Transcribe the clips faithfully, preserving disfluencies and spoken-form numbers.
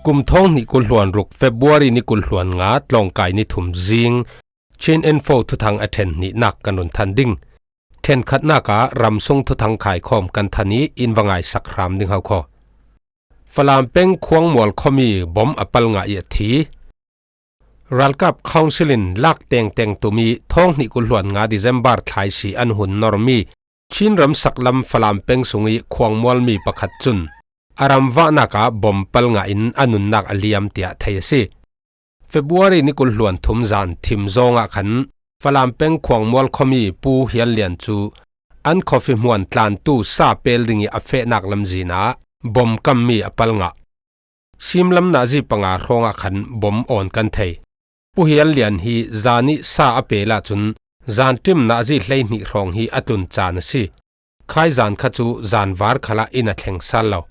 Kum thawng hnih kul hluan ruk February ni kul hluan nga tlawngkai ni thum zing Chin Info thuthang a ṭhen hnihnak kan run than ding. Ṭhenkhatnak ah ramsung thuthang khaikhawm kan than i in va ngaisak hram ding ho khaw. Falam peng Khuangmual khuami bom a pal ngah i a thi. Ralkap Council in lak tengteng tum i thawng hnih kul hluan nga December thlaisi an hun normi Chin ramsak lam Falam peng sung i Khuangmual mi pakhat cun a ramvahnak ah bom pal ngah in a nunnak a liam tiah thei a si. February ni kul hluan thum zan thim zawng ah khan Falam peng Khuangmual khuami Pu Hial Lian cu an khuafi hmuan tlantu sa pel ding i a fehnak lamzin ah bom kammi a pal ngah. Simlam nazi panga hrawng ah khan bom awn kan thei. Pu Hial Lian hi zan i sa a pel ahcun zanṭim nazi hleihnih hrawng hi a tlun caan a si. Khai zan kha cu zanvar khalah in a thleng sal lo.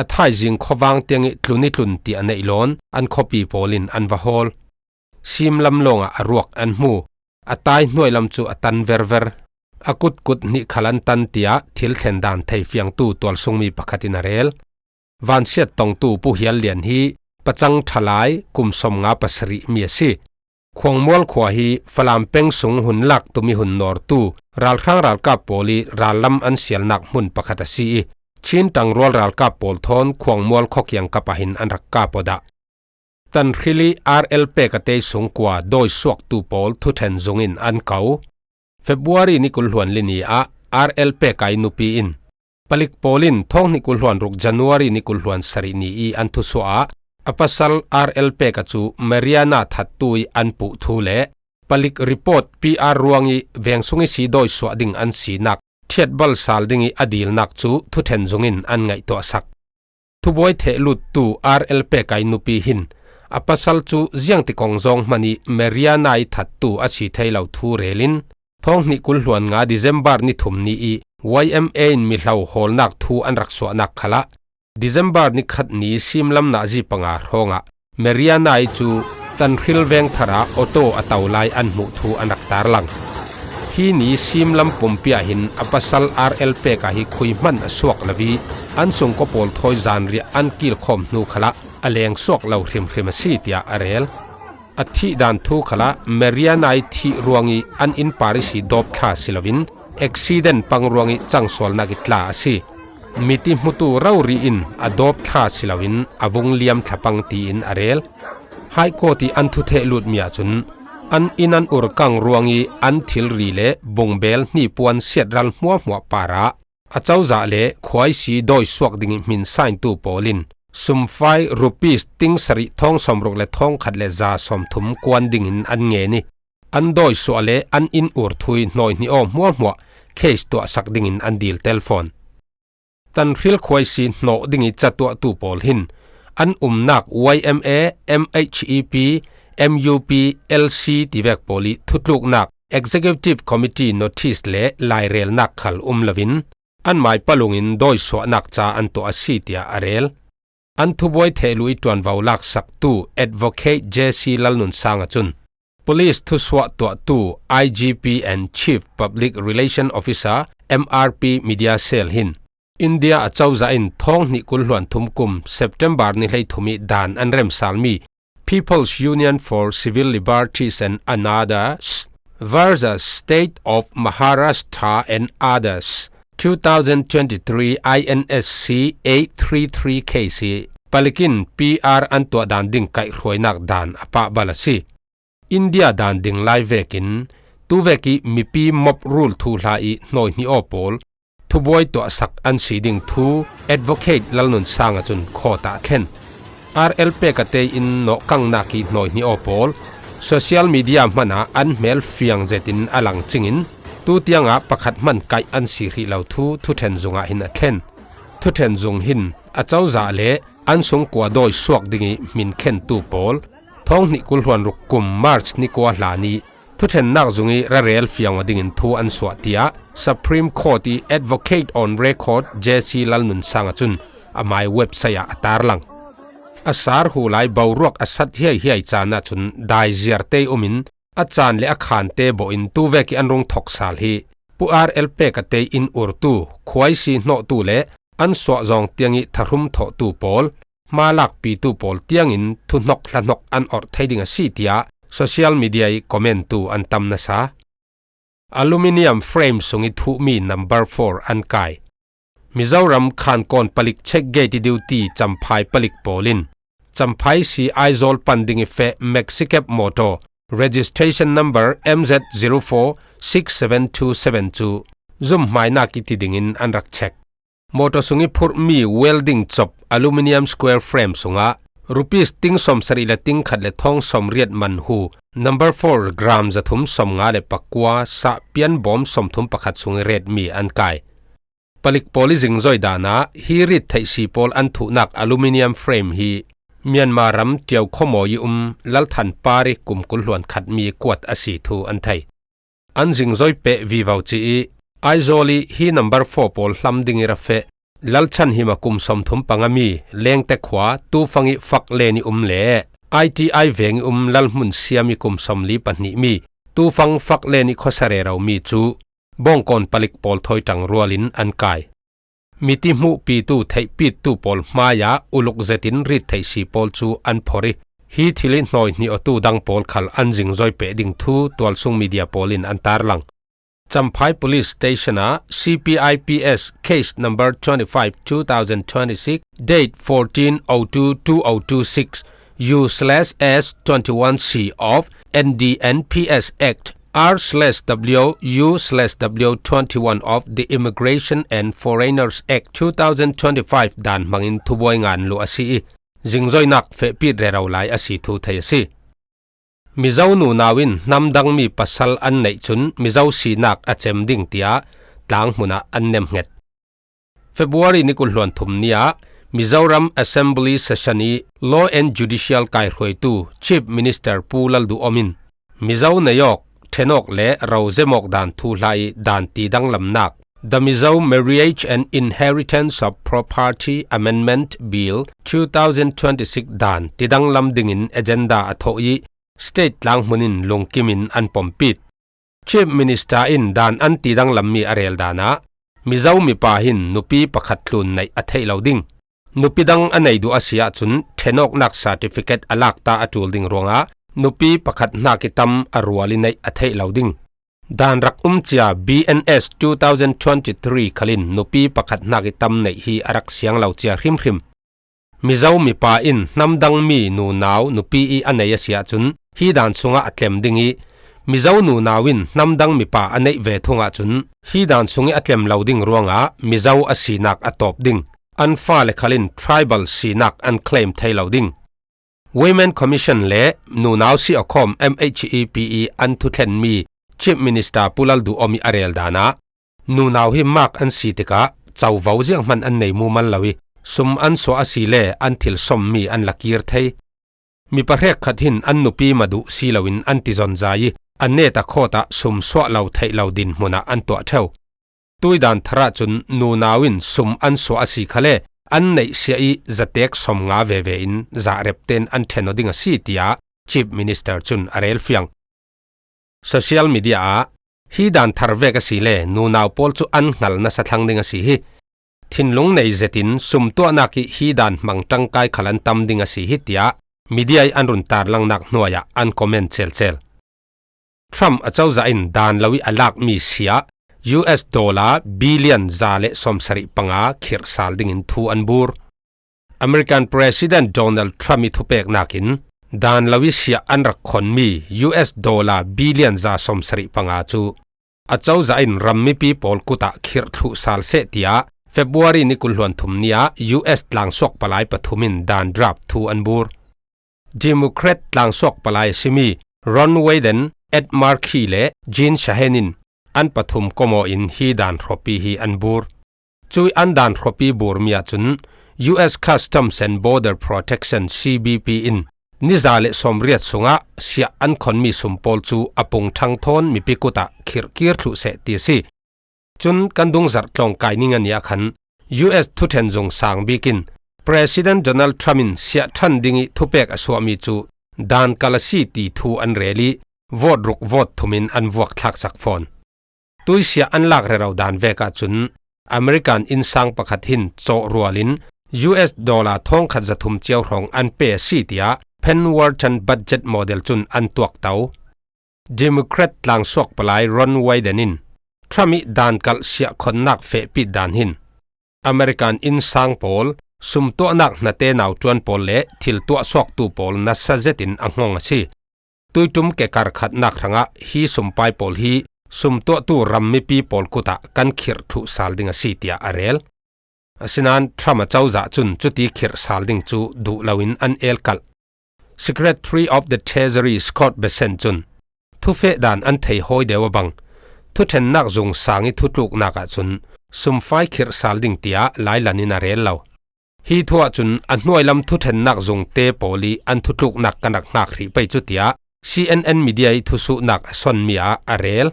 A thaizing khuavang tiang i tlun i tlun tiah neih lawn an khuapi pawl in an va hawl. Simlam lawngah a ruak an hmu. A tai hnuai lam cu a tan verver. A kutkut hnih khal an tan tiah thil thlen dan thei fiangtu tualsungmi pakhat in a rel. Vansiat tongtu Pu Hial Lian hi Pacang ṭhalai kum sawmnga pasarih mi a si. Khuangmual khua hi Falam peng sung hun lak tum i hun nawrtu ralhrang ralkap pawl i rallam an sialnak hmun pakhat a si i, Chin ṭangrual ralkap pawl thawn Khuangmual khuakiang kap ah hin an rak kap aw dah. Tanhril i R L pek a tei sung kua dawi suaktu pawl thuṭhen zung in an ko. February ni kul hluan li ni ah R L pek ai nupi in palik pawl in thawng hnih kul hluan ruk January ni kul hluan sarih ni i an thusuah ah a pasal R L pek a cu Mariana thattu i an puh thu le palik report P R ruang i veng sung i si dawi suah ding an sinak ṭhiatbal sal ding i a dilnak cu thuṭhen zung in an ngaihtuahsak. Thubuai thehluttu R L pek ai nupi hin a pasal cu ziangtikong zawng hman i Mariana i thattu a si thei lo thu rel in thawng hnih kul hluan nga December ni thum ni i Y M A in mihlo hawlnak thu an rak suahnak khalah December ni khat ni simlam nazi panga hrawngah Mariana i cu Tanhril veng thar ah auto a to lai an hmuh thu an rak tarlang. Hi ni simlam pumpi ah hin a pasal R L pek ah hi khui hman a suak lo i an sungkua pawl thawi zanriah an kilkhawm hnu khalah a leng suak lo hrimhrim a si tiah a rel. A thih dan thu khalah Mariana i thih ruang i an in par i si dawp thla si loin accident pang ruang i cangsualnak i tla a si. Miti hmutu rori in a dawp thla si loin a vung liam thla pang tiin a rel. High Court i an thu thehlut mi ahcun an in an ur kang ruang i an thilri le bungbel hnipuan siatral hmuahhmuah par ah a cozah le khuaisi dawi suak ding i hmin saintu pawl in sumfai rupees ting sarih thawng sawmruk le thawngkhat le za sawmthum kuan dingin an ngen i an dawi suah le an in ur thu i hnawi hnih aw hmuahhmuah case tuahsak dingin an dil tel fawn. Tanhril khuaisi hnawh ding i catuahtu pawl hin an umnak Y M A, M H E P, M U P, L C tivek pawl i thutluknak Executive Committee notice le lairelnak khal um loin anmai palungin dawi suahnak ca an tuah a si tiah a rel. An thubuai thehlu i ṭuanvo laksaktu Advocate J C Lalnunsang ahcun Police thusuah tuahtu I G P and Chief Public Relation Officer M R P Media Cell hin India a cozah in thawng hnih kul hluan thum kum September ni hleithum i dan an remsalmi People's Union for Civil Liberties and Others versus State of Maharashtra and Others two thousand twenty-three I N S C eight three three case hi palikin P R an tuah dan ding kaihhruainak dan a pahbal a si. India dan ding lai vekin tuvek i mipi mob rule thuhla i hnawi hnih aw pawl thubuai tuahsak an si ding thu Advocate Lalnunsang ahcun court ah a thlen. R L pek a tei in nawhkangnak i hnawi hnih aw pawl social media hmanah an hmel fiang zetin a lang cingin tutiangah pakhat hman kaih an si hrih lo thu thuṭhen zungah hin a thlen. Thuṭhen zung hin a cozah le an sungkua dawi suak ding i hmin khentu pawl thawng hnih kul hluan ruk kum March ni kua hlan i thuṭhennak zung i rarel fiang aw dingin thu an suah tiah Supreme Court i Advocate on Record J C Lalnunsang ahcun amai website ah a tarlang. A sar hu lai boruak a sat hiaihiai caan ahcun daiziar tei um in a caan le a khante bawh in tuvek i an rung thok sal hi Pu R L pek a tei in urtu khuaisi hnawhtu le an suahzawng tiang i thahrum thawhtu pawl hma lakpitu pawl tiangin thuhnawk hlahnawk an orh thei ding a si, tiah social media ih comment tu an tam nasa. Aluminium frame sung ih thuhmi number four an kai. Mizoram Khankawn palik check gate ih duty Champhai palik pawl in Champhai si Aizawl pan ding ih feh Maxicab motor registration number M Z zero four six seven two seven cu zumhmainak ih ti dingin an rak check. Motor sung ih phurhmi welding chop aluminium square frame sungah rupees ting sawmsarih le ting khat le thawng sawmriat man hu number four gram zathum sawmnga le pakua sah pian bawm sawmthum pakhat sung ih retmi an kai. Palik pawl ih zingzoi dan ah hi rit theih si pawl an thuhnak aluminium frame hi Myanmar ram Ṭiau khuamawi ih um Lalthan Pari kum kul hluan khatmi kuat a si thu an thei. An zingzoi peh vivo ci ih Aizawl ih hi number four pawl hlam ding ih ra feh Lalchan Hima kum sawmthum panga mi Lengte khua Tufang ih Faklen ih um le I T I veng ih um Lalhmun Siam ih kum sawmli pahnih mi Tufang Faklen ih khuasa rero mi cu Bawngkawn palik pawl thawi ṭang rual in an kai. Miti hmuhpitu theihpitu pawl hmaiah uluk zetin rit theih si pawl cu an phorh ih hi thil ih hnawi hnih awtu dang pawl khal an zingzoi peh ding thu tualsung media pawl in an tarlang. Champhai Police Station ah C P I P S case number twenty-five two thousand twenty-six, date fourteen oh two two oh two six, U slash S twenty-one C of N D N P S Act, R slash W U slash W twenty-one of the Immigration and Foreigners Act two thousand twenty-five dan hmangin thubuai ngan luh a si ih, zingzoinak fehpit rero lai a si thu thei a si. Mizo nunau in hnamdang mi pasal an neih cun Mizo sinak a cem ding tiah tlanghmun ah an nemhnget. February ni kul hluan thum ni ah Mizoram Assembly Session ih Law and Judicial kaihruaitu Chief Minister Pu Lalduhawm in Mizo nei awk, ṭhen awk le ro zem awk dan thuhla ih dan tidanglamnak The Mizo Marriage and Inheritance of Property Amendment Bill two thousand twenty-six dan tidanglam dingin agenda a thawh ih state tlanghmun in lungkim in an pompit. Chief Minister in dan an tidanglammi a rel dan ah Mizo mipa hin nupi pakhat tlun neih a theih lo ding, nupi dang a nei duh a si ahcun ṭhen awknak certificate a lakta a ṭul ding ruangah nupi pakhat hnak ih tam a rual ih neih a theih lo ding, dan rak um cia B N S two thousand twenty-three khal in nupi pakhat hnak ih tam neih hi a rak siang lo cia hrimhrim. Mizo mipa in hnamdangmi nunau nupi ih a nei a si ahcun hi dan sungah a tlem ding ih Mizo nunau in hnamdang mipa a neih ve thung ahcun hi dan sung ih a tlem lo ding ruangah Mizo a sinak a tawp ding, an fale khal in tribal sinak an claim thei lo ding. Women Commission le Nunau Siakhawm M H E P ih an thuthlenmi Chief Minister Pu Lalduhawm ih a rel dan ah nunau hi mak an si tikah covo zianghman an nei mumal lo ih sum an suah a si le an thil sommi an la kir thei. Mipa hrekkhat hin an nupi maduh si loin an tizonzai ih an net a khawt ah sum suah lo theih lo dinhmun ah an tuah ṭheu. Tuidan thar ahcun nunau in sum an suah a si khale an neih siah ih zatek sawmnga veve in zahrep tein an ṭhen aw ding a si, tiah Chief Minister cun a relfiang. Social media ah hi dan thar vek a si le nunau pawl cu an hngal nasa thlang ding a si hi. Thinlung nei zetin sum tuahnak ih hi dan hmang ṭangkai khal an tam ding a si hi, tiah media ih an run tarlangnak hnuai ah an comment celcel. Trump acozah in dan lo ih a lakmi siah U S dollar billion za le sawmsarih panga khirh sal dingin thu an bur. American President Donald Trump ih thupeknak in dan lo ih siah an rak khonmi U S dollar billion za sawmsarih panga cu acozah in ram mipi pawl kut ah khirh thluh sal seh, tiah February ni kul hluan thum ni ah U S tlangsuak palai pathum in dan draft thu an bur. Democrat tlangsuak palai a simi Ron Wyden, Ed Markey le Jeanne Shaheen in an pathum kom aw in hi dan hrawpi hi an bur. Cui an dan hrawpi burmi ahcun U S Customs and Border Protection, C B P, in niza le sawmriat sungah siah an khonmi sum pawl cu a pung ṭhang thawn mipi kut ah khirhkir thluh seh ti a si. Cun kan dungzarh tlawngkai ni nga ni ah khan U S thuṭhen zung sang bik in President Donald Trump in siah ṭhan ding ih thupek a suahmi cu dan kal a si ti thu an rel ih vote ruk vote thum in an vuak thlak sak fawn. Tuisiah an lak rero dan vek ahcun American innsang pakhat hin cawh rual in U S dollar thawngkhat zathum ciau hrawng an pe a si, tiah Penn Wharton budget model cun an tuak to. Democrat tlangsuak palai Ron Wyden in Trump ih dankalh siahkhonnak fehpit dan hin American innsang pawl, sumtuahnak hnate nautuan pawl le thil tuahsuaktu pawl nasa zetin a hngawng a si. Tuiṭum kekar khatnak hrangah hi sumpai pawl hi sumtuahtu ram mipi pawl kutah kan khirh thluh sal ding a si, tiah a rel. Asinain Trump a cozah cun cuti khirh sal ding cu duh loin an elkalh. Secretary of the Treasury Scott Bessent cun thufeh dan an thei hawi deuh a bang, thuṭhennak zung sang ih thutluknak ahcun sumfai khirh sal ding tiah lailan in a rel lo. Hi thu ahcun a hnuailam thuṭhennak zungte pawl ih an thutluknak kan rak hngak hrih pei cu, tiah C N N media ih thusuhnak a sonmi ah a rel.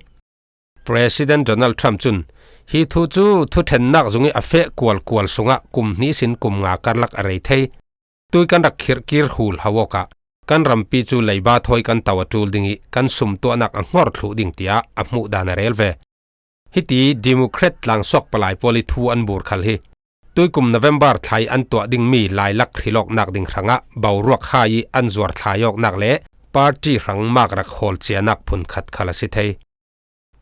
President Donald Trump cun hi thu cu thuṭhennak zung ih a feh kualkual sungah kum hnih sin kum nga karlak a rei thei. Tui kan rak khirhkir hul hau awkah kan rampi cu leiba thawi kan to a ṭul ding ih kan sumtuahnak a hngor thluh ding tiah a hmuh dan a rel ve. Hiti Democrat tlangsuak palai pawl ih thu an bur khal hi tuikum November thla ih an tuah dingmi lailak hrilawknak ding hrangah boruak hai ih an zuar thlai awknak le party hrang mak rak hawl cianak phunkhat khal a si thei.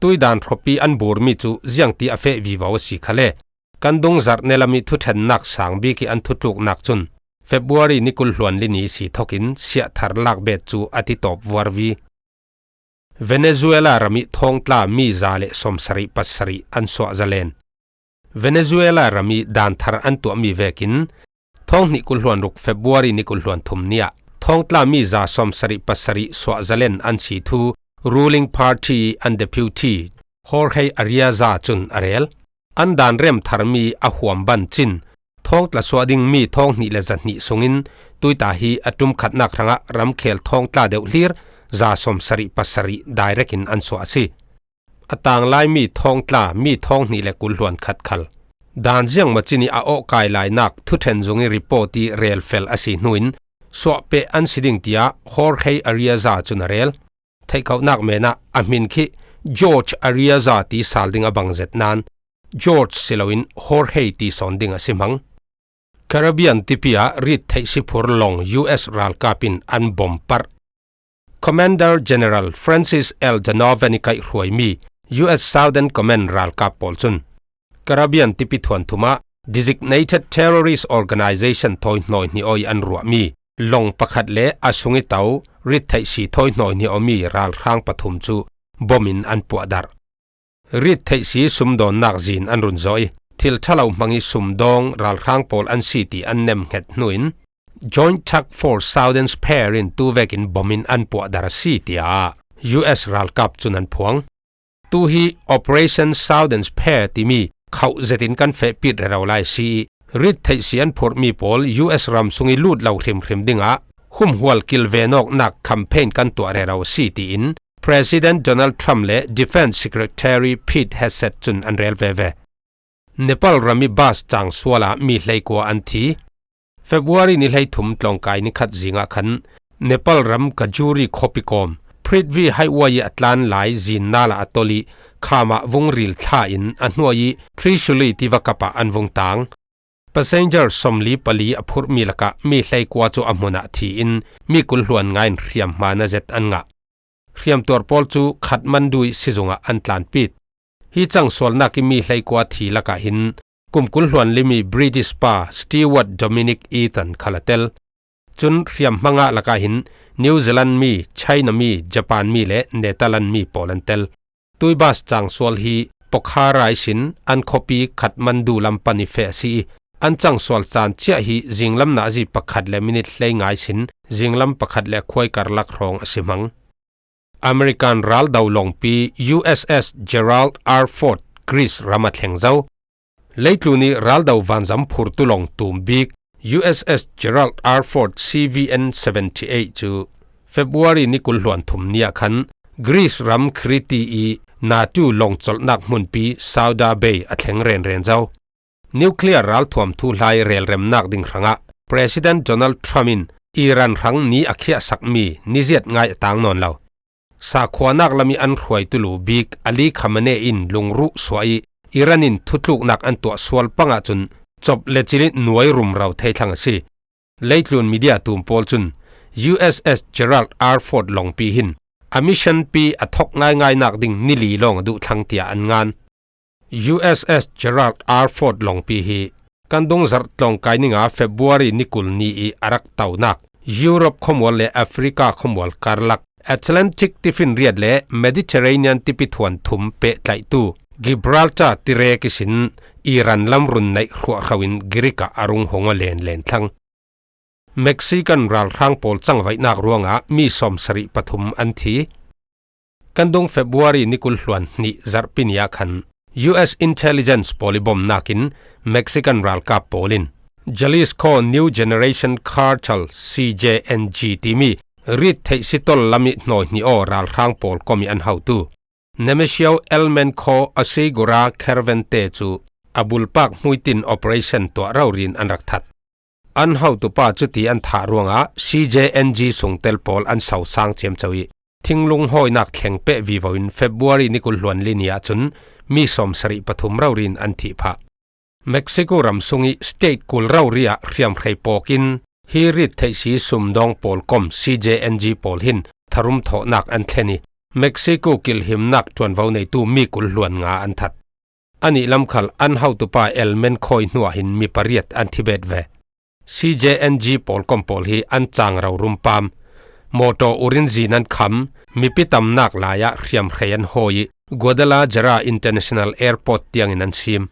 Tuidan hrawpi an burmi cu ziangti a feh vivo a si khal le, kan dungzarh nelam ih thuṭhennak sang bik ih an thutluknak cun February ni kul hluan li ni si thokin siahthar lak bet cu a ti tawp vuarvi. Venezuela ram ih thawngtla mi za le sawmsarih pasarih an suah zalen. Venezuela ram ih dan thar an tuahmi vekin thawng hnih kul hluan ruk February ni kul hluan thum ni ah thawngtla mi za sawmsarih pasarih suah zalen an si thu ruling party an deputy Jorge Arreaza cun a rel. An dan rem tharmi a huam ban cin thawngtla suah dingmi thawng hnih le za hnih sungin tuita hi a ṭum khatnak hrangah ramkhel thawngtla deuh hlir za sawmsarih pasarih direct in an suah a si. A tanglaimi thawngtla mi thawng hnih le kul hluan khat khal dan ziangmaw cin ih a awhkai lainak thuṭhen zung ih report ih relfel a si hnuin suahpeh an si ding tiah Jorge Arreaza cun a rel. Theihkhohnak men ah a hmin khi George Arreaza ti sal ding a bang zet nain George si loin Jorge ti sawn ding a si hmang. Caribbean tipi ah rit theih siphur lawng U S ralkap in an bom parh. Commander General Francis L Donovan ih kaihhruaimi U S Southern Command ralkap pawl cun Caribbean tipi thuanthum ah Designated Terrorist Organization thawi hnawi hnih aw ih an ruahmi lawng pakhat le a sung ih to rit theihsi thawi hnawi hnih awmi ralhrang pathum cu bom in an puahdarh. Rit theihsi sumdawnnak zin an run zawh ih thil ṭha lo hmang ih sumdawng ralhrang pawl an si ti an nemhnget hnuin Joint Task Force Southern Spear in tu vekin bom in an puahdarh a si, tiah U S ralkap cun an phuang. Tu hi Operation Southern Spear timi khauh zetin kan fehpit rero lai a si ih rit theihsi an phurhmi pawl U S ram sung ih lut lo hrimhrim dingah humhual kilven awknak campaign kan tuah rero a si, tiin President Donald Trump le Defense Secretary Pete Hegseth cun an rel veve. Nepal ram ih bus cangsual ah mi hleikua an thi. February ni hleithum tlawngkai ni khat zingah khan Nepal ram Kajuri khuapi kawm Prithvi Highway ih a tlan lai zin nal ah a tolh ih kham ah vung ril thla in a hnuai ih Trishuli tiva kap ah an vung tang. Passenger sawmli pali a phurhmi lakah mi hleikua cu a hmun ah thi in mi kul hluan ngai in hriamhma na zet an ngah. Hriamtuar pawl cu Kathmandu ih sizung ah an tlanpit. Hi cangsualnak ih mi hleikua thi lakah hin kum kul hluan limi British pa Stewart Dominic Eaton khal a tel. Cun hriamhma ngah lakah hin New Zealand mi, China mi, Japan mi le Netherland mi pawl an tel. Tui bus cangsual hi Pokhara ihsin an khuapi Kathmandu lam pan ih feh a si ih an cangsual caan ciah hi zinglam nazi pakhat le minit hleinga ihsin zinglam pakhat le khuai karlak hrawng a si hmang. American raldo lawngpi U S S Gerald R Ford Greece ram a thleng zo. Leitlun ih raldo vanzam phurtu lawng tum bik U S S Gerald R Ford C V N seventy eight cu February ni kul hluan thum ni ah khan Greece ram Crete ih NATO lawng colhnak hmunpi Sauda Bay a thleng renren zo. Nuclear ralthuam thuhlai relremnak ding hrangah President Donald Trump in Iran hrang ni a khiahsakmi ni ziat ngai a tang nawn lo. Sakhuanak lam ih an hruaitu lu bik Ali Khamenei in lungruh suah ih Iran in thutluknak an tuah sual pang ahcun chawp le chilin nuai rumrau thei thlang a si. Leitlun media tum pawl cun U S S Gerald R Ford lawngpi hin a mission pi a thawk ngaingai nak ding ni li lawng a duh thlang tiah an ngan. U S S Gerald R Ford lawngpi hi kan dung zarh tlawngkai ninga February ni kul ni ih a rak taunak Europe khuamual le Africa khuamual karlak Atlantic tifinriat le Mediterranean tipi thuan thum pehtlaihtu Gibraltar tirek ihsin Iran lam run naih hruahhro in Greek ah a rung hong aw lenlen thlang. Mexican ralhrang pawl cangvaihnak ruangah mi sawmsarih pathum an thi. Kan dung February ni kul hluan hnih zarhpi ni ah khan U S intelligence pawl ih bomnak in Mexican ralkap pawl in Jalisco New Generation Cartel, C J N G, timi rit theih sitol lam ih hnawi hnih aw ralhrang pawl kom ih an hotu Nemesio Elmenko Oseguera Cervente cu a bulpak hmuitin operation tuah rori in an rak that. An hotupa cuti an thah ruangah C J N G sungtel pawl an sosang ciamco ih thinglung hawinak thleng peh vivo in February ni kul hluan li ni ahcun mi sawmsarih pathum rori in an thih phah. Mexico ram sung ih state kul rori ah hriamhrei pawk in hi rit theihsi sumdawng pawl kom C J N G pawl hin tharum thawhnak an thlen ih Mexico kilhimnak ṭuanvo neitu mi kul hluan nga an that. Anih lam khal an hotupa Elmenko ih hnuah hin mi pariat an thi bet ve. C J N G pawl kom pawl hi an cang rorum pam. Mawtaw urin zin an kham, mipi tamnak lai ah hriamhrei an hawi ih Guadalajara International Airport tiangin an sim.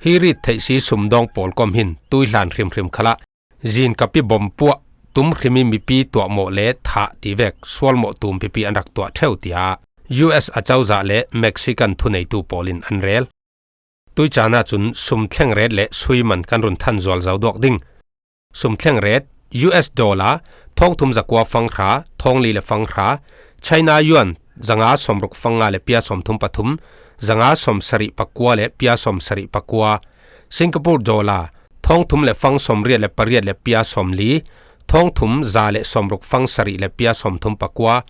Hi rit theihsi sumdawng pawl kom hin tuihlan hrimhrim khalah zin kapi bom puah tum hrim ih mipi tuahmawh le thah tivek sualmawh tumpipi an rak tuah ṭheu, tiah U S acozah le Mexican thuneitu pawl in an rel. Tuicaan ahcun sum thlengret le sui man kan run than zual zo duak ding. Sum thlengret, U S dollar, thawngthum zakua fanghra, thawngli le fanghra, China yuan, zanga sawmruk fangnga le pia sawmthum pathum, zanga sawmsarih pakua le pia sawmsarih pakua, Singapore dollar, thawngthum le fang sawmriat le pariat le pia sawmli, thawngthum za le sawmruk fangsarih le pia sawmthum pakua,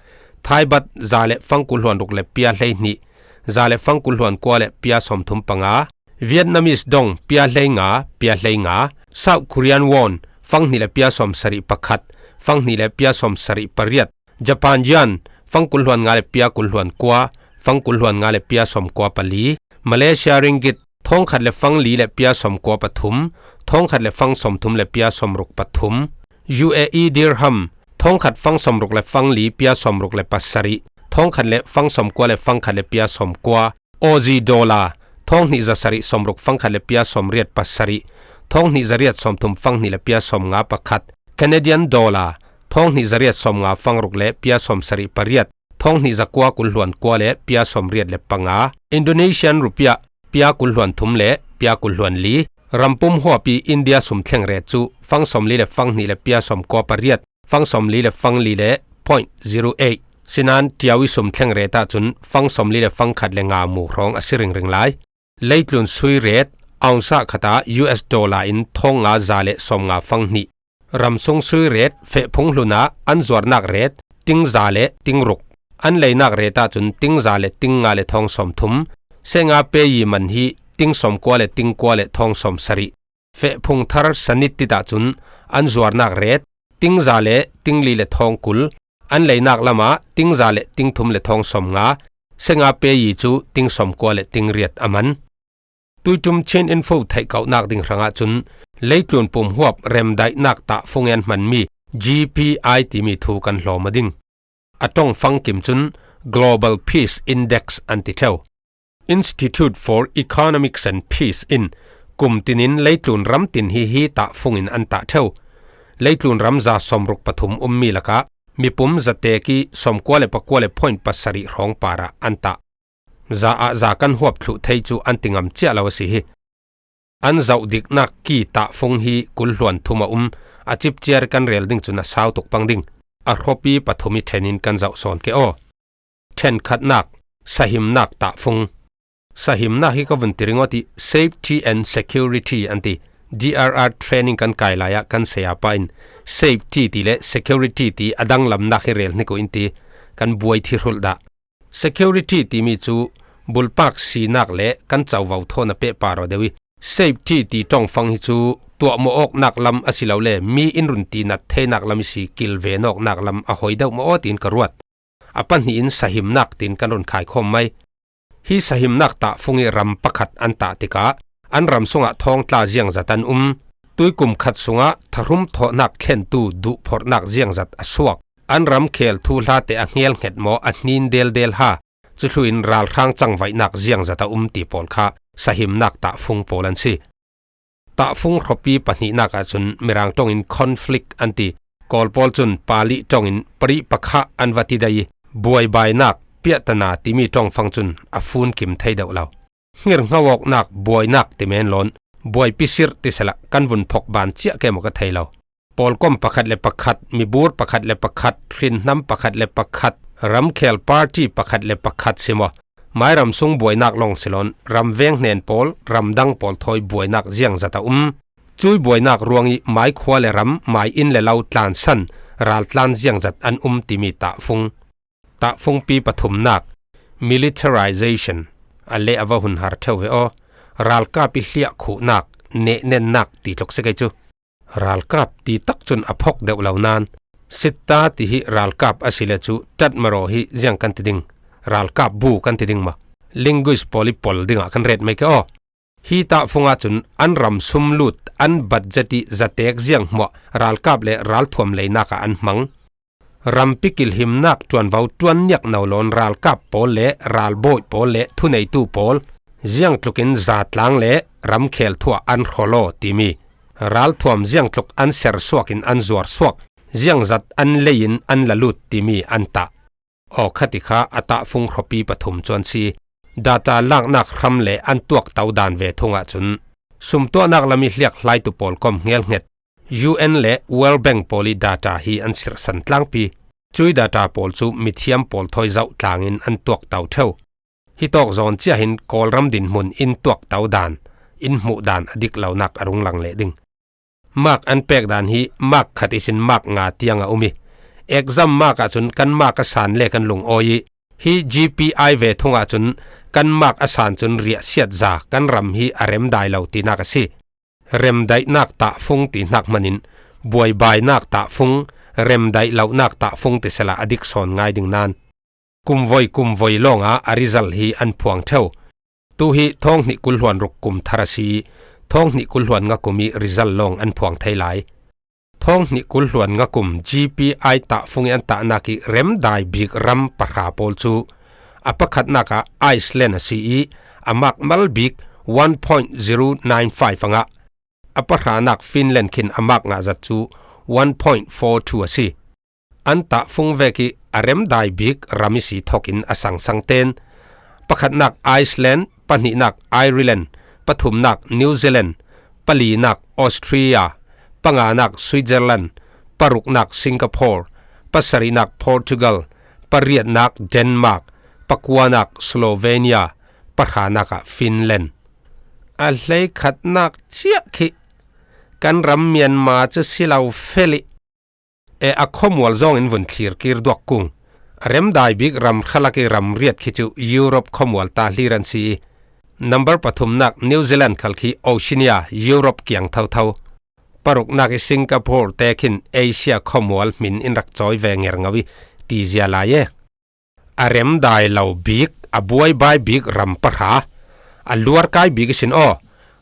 Thai baht, za le fang kul hluan ruk le pia hleihnih, za le fang kul hluan kua le pia sawmthum panga, Vietnamese dong pia hleinga, pia hleinga, South Korean won, fanghnih le pia sawmsarih pakhat, fanghnih le pia sawmsarih pariat, Japan yen, fang kul hluan nga le pia kul hluan kua, fang kul hluan nga le pia sawmkua pali, Malaysia ringgit, thawngkhat le fang li le pia sawmkua pathum, thawngkhat le fang sawmthum le pia sawmruk pathum, U A E dirham, thawngkhat fang sawmruk le fang li pia sawmruk le pasarih, thawngkhat le fang sawmkua le fangkhat le pia sawmkua, Aussie dollar, thawnghnih zasarih sawmruk fangkhat le pia sawmriat pasarih, thawnghnih zariat sawmthum fanghnih le pia sawmnga pakhat, Canadian dollar, thawnghnih zariat sawmnga fangruk le pia sawmsarih pariat, thawnghnih zakua kul hluan kua le pia sawmriat le panga, Indonesian rupiah, pia kul hluan thum le pia kul hluan li, rampum huapi India sum thlengret cu fang sawmli le fanghnih le pia sawmkua pariat, fang sawmli le fangli le point zero eight. Sinan tiau ih sum thlengret ahcun fang sawmli le fangkhat le nga mu hrawng a si ringring lai. Leitlun sui ret, ounce ah khat ah U S dollar in thawng nga za le sawmnga fanghnih. Ramsung sui ret, fehphung hlun ah an zuarnak ret, ting za le ting ruk. An leinak ret ahcun ting za le ting nga le thawng sawmthum. Sehnga peyi man hi ting sawmkua le ting kua le thawng sawmsarih. Fehphung thar sanit titah cun an zuarnak ret, ting za le ting li le thawng kul, an leinak lamah ting za le ting thum le thawng sawmnga, sehnga peyi cu ting sawmkua le ting riat a man. Tuiṭum Chin Info theih kauhnak ding hrangah cun leitlun pumhuap remdaihnak tahfung i an hmanmi G P I timi thu kan hlawm a ding. A ṭong fangkim cun Global Peace Index an ti ṭheu. Institute for Economics and Peace in kum tinin leitlun ram tin hi hi tahfung in an tah ṭheu. Leitlun ram za sawmruk pathum ummi lakah mipum zatek ih sawmkua le pakua le point pasarih hrawng parah an tah. Za ah za kan huap thluh thei cu an ti ngam ciah lo a si hi. An zoh diknak ki tahfung hi kul hluan thum a um, a cipciar kan rel ding cun a sau tuk pang ding. A hrawpi pathum ih ṭhen in kan zoh sawn ke aw. Ṭhenkhatnak, sahimnak tahfung. Sahimnak hi ka vun ti ringawt ih safety and security an ti. D R R training kan kai lai ah kan sayapa in safety ti le security ti a danglamnak hi rel hnik uh in ti kan buai thi hrulh dah. Security timi cu bulpak sinak le kan covo thawn a pehpar aw deuh ih Safety ti ṭawngfang hi chu tuahmawh awknak lam a si lo le mi in run tinat theinak lam i si kilven awknak lam a hoi deuh maw aw tiin ka ruat. A pahnihin sahimnak tiin kan run khaikhawm mai. Hi sahimnak tahfung i ram pakhat an tah tikah an ram sungah thawngtla ziangzat an um. Tuikum khat sungah thahrum thawhnak thlentu duhphorhnak ziangzat a suak. An ramkhel thuhlate a hnialnghet maw a hnin deldel ha. Cuthluin ralhrang cangvaihnak ziangzat a um ti pawl kha sahimnak tahfung pawl an si. Tahfung hrawpi pahnihnak ahcun Mirang ṭawngin conflict an ti. Kawl pawl cun Pali ṭawngin parih pakha an va ti dai i buaibainak, piahtana timi ṭawngfang cun a funkim thei deuh lo. Hngirhngo awknak, buainak ti men lawn, buaipi sirh ti sehla kan vun phawk ban ciah ke maw ka thei lo. Pawlkom pakhat le pakhat, mibur pakhat le pakhat, hrinhnam pakhat le pakhat, ramkhel party pakhat le pakhat si maw, mairam sung buainak lawng si lawn, ramveng hnen pawl, ramdang pawl thawi buainak ziangzat a um. Cui buainak ruang i maikhua le ram, mai inn le lo tlansan, raltlan ziangzat an um timi tahfung. Tahfungpi pathumnak, militarization, a leh a va hun har ṭheu ve aw. Ralkap i hliah khuhnak, nehnennak ti tluk si kei cu. Ralkap ti tak cun a phawk deuh lo nan, sitta ti hi ralkap a si le cu ṭatmaraw hi ziang kan ti ding, ralkap bu kan ti ding maw? Linguist pawl i pawl dingah kan ret mai ke aw. Hi tahfung ahcun an ram sumlut, an budget i zatek zianghmuah ralkap le ralthuam leinak ah an hmang. Rampi kilhimnak ṭuanvo ṭuanniak no lawn ralkap pawl le ralbawi pawl le thuneitu pawl ziangtlukin zatlang le ramkhel thuah an hrawlaw timi ralthuam ziangtluk an sersuak in an zuarsuak, ziangzat an leiin an la lut timi an tah. Awkha ti kha a tahfung hrawpi pathum cu an si. Data laknak hram le an tuakto dan ve thung ahcun sumtuahnak lam i hliakhlaitu pawl kom hnialhnget, U N le World Bank pawl i data hi an sirhsan tlangpi. Cui data pawl cu mithiam pawl thawi zoh tlangin an tuakto ṭheu. Hi tawk zawn ciah hin Kawlram dinhmun in tuakto dan, in hmuh dan a dik lonak a rung lang leh ding. Mark an pek dan hi mark khat ihsin mark nga tiang a um i, exam mark ahcun kan mark a san le kan lungawi i, hi G P I ve thung ahcun kan mark a san cun riahsiat za kan ram hi a remdai lo tinak a si. Remdaihnak tahfung ti hnak hmanin buaibainak tahfung, remdaih lonak tahfung ti sehla a dik sawn ngai ding nan. Kumvoi kumvoi lawngah a result hi an phuang ṭheu. Tu hi thawng hnih kul hluan ruk kum thar a si i, thawng hnih kul hluan nga kum i result lawng an phuang thei lai. Thawng hnih kul hluan nga kum G P I tahfung i an tahnak i remdai bik ram pahra pawl cu a pakhatnak ah Iceland a si i, a mark mal bik one point zero nine five a ngah. A pahranak Finland khin a mark ngah zat cu one point four two a si. An tahfung vek i a remdai bik ram i si thokin a sangsang ten. Pakhatnak Iceland, pahnihnak Ireland, pathumnak New Zealand, palinak Austria, panganak Switzerland, paruknak Singapore, pasarihnak Portugal, pariatnak Denmark, pakuanak Slovenia, pahranak ah Finland. A hleikhatnak ciah khi kan ram Myanmar cu si lo fel i, e a khawmual zawngin vun thlir kir duak kung. A remdai bik ram hralak i ram riat khi cu Europe khawmual ta hlir an si i, number pathumnak New Zealand khal khi Oceania, Europe kiang thotho. Paruknak i Singapore te khin Asia khawmual hmin in rak cawi ve ngerngo i, ti zia lai e. A remdai lo bik, a buaibai bik ram pahra, a luarkai bik ihsin aw,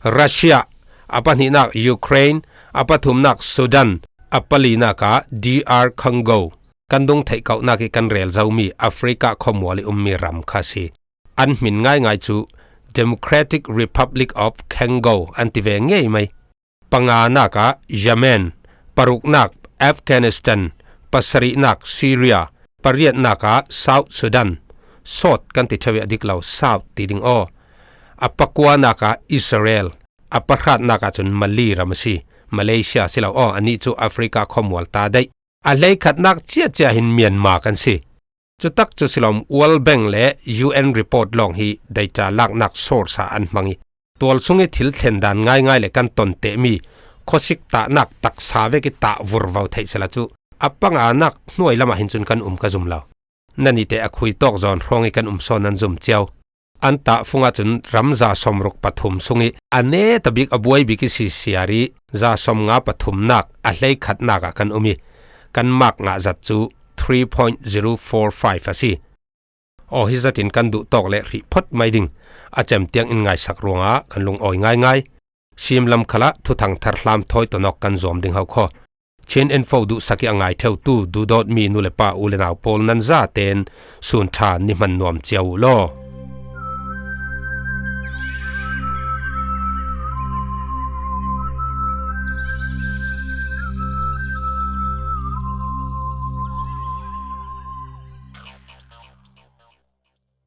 Russia, a pahnihnak Ukraine, a pathumnak Sudan, a palinak ah D R Congo, kan dung theih kauhnak i kan rel zomi Africa khawmual i ummi ram kha si. An hmin ngaingai cu Democratic Republic of Congo an ti ve ngei mai. Panganak ah Yemen, paruknak Afghanistan, pasarihnak Syria, pariatnak ah South Sudan, sawt kan ti ṭheu i a dik lo South ti ding aw. A pakuanak ah Israel, a pahratnak ah cun Mali ram a si, Malaysia si lo aw, anih cu Africa khawmual ta daih. A hleikhatnak ciahciah hin Myanmar kan si. Cutak cu silom World Bank le U N report lawng hi data laknak source ah an hmang i, tual sung i thil thlen dan ngaingai le kan ton tehmi khuasik tahnak taksa vek i tah vurvo theih sehla cu a panganak hnuai lamah hin cun kan um ka zum lo. Nanite a khui tawk zawn hrawng i kan um sawn nan zum cio. An tah fung ah cun ram za sawmruk pathum sung ih a neta bik a buai bik ih sisiar ih za sawmnga pathumnak a hleikhatnak ah kan um ih kan mark ngah zat cu three point zero four five a si. Aw hi zat in kan duh tawk le hrih phot mai ding a cem tiang in ngaisak ruangah kan lungawi ngaingai. Simlam khalah thuthang thar hlam thawi ton awk kan zuam ding ho khaw. Chin Info duhsak ih a ngai ṭheutu duhdawtmi nu le pa u le nau pawl nan zaten sun ṭha ni hman nuam cio uh law.